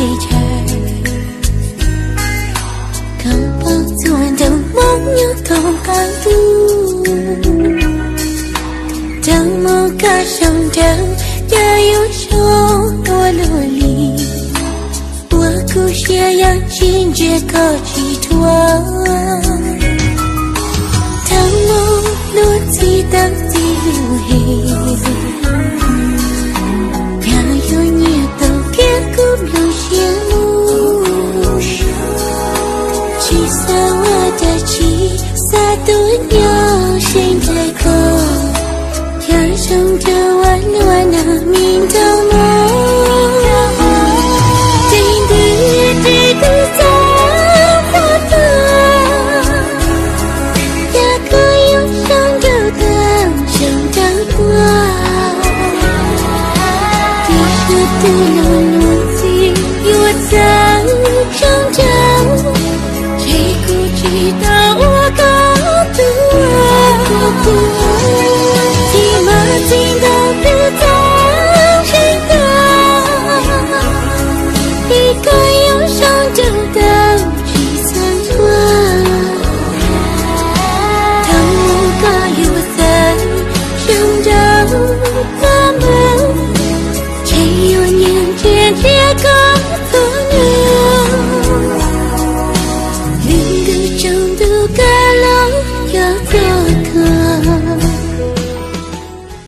Peb chaw, koom pab txhua nraug Hmoob nyob koom qab ntuj, rau mus kaj xyoo nrawm, cas yuav zoo ua luaj li. Ua kuv siab yeej tsis ntsia koj tsis dhuav, rau mus luag txhij tawm txij lub hem.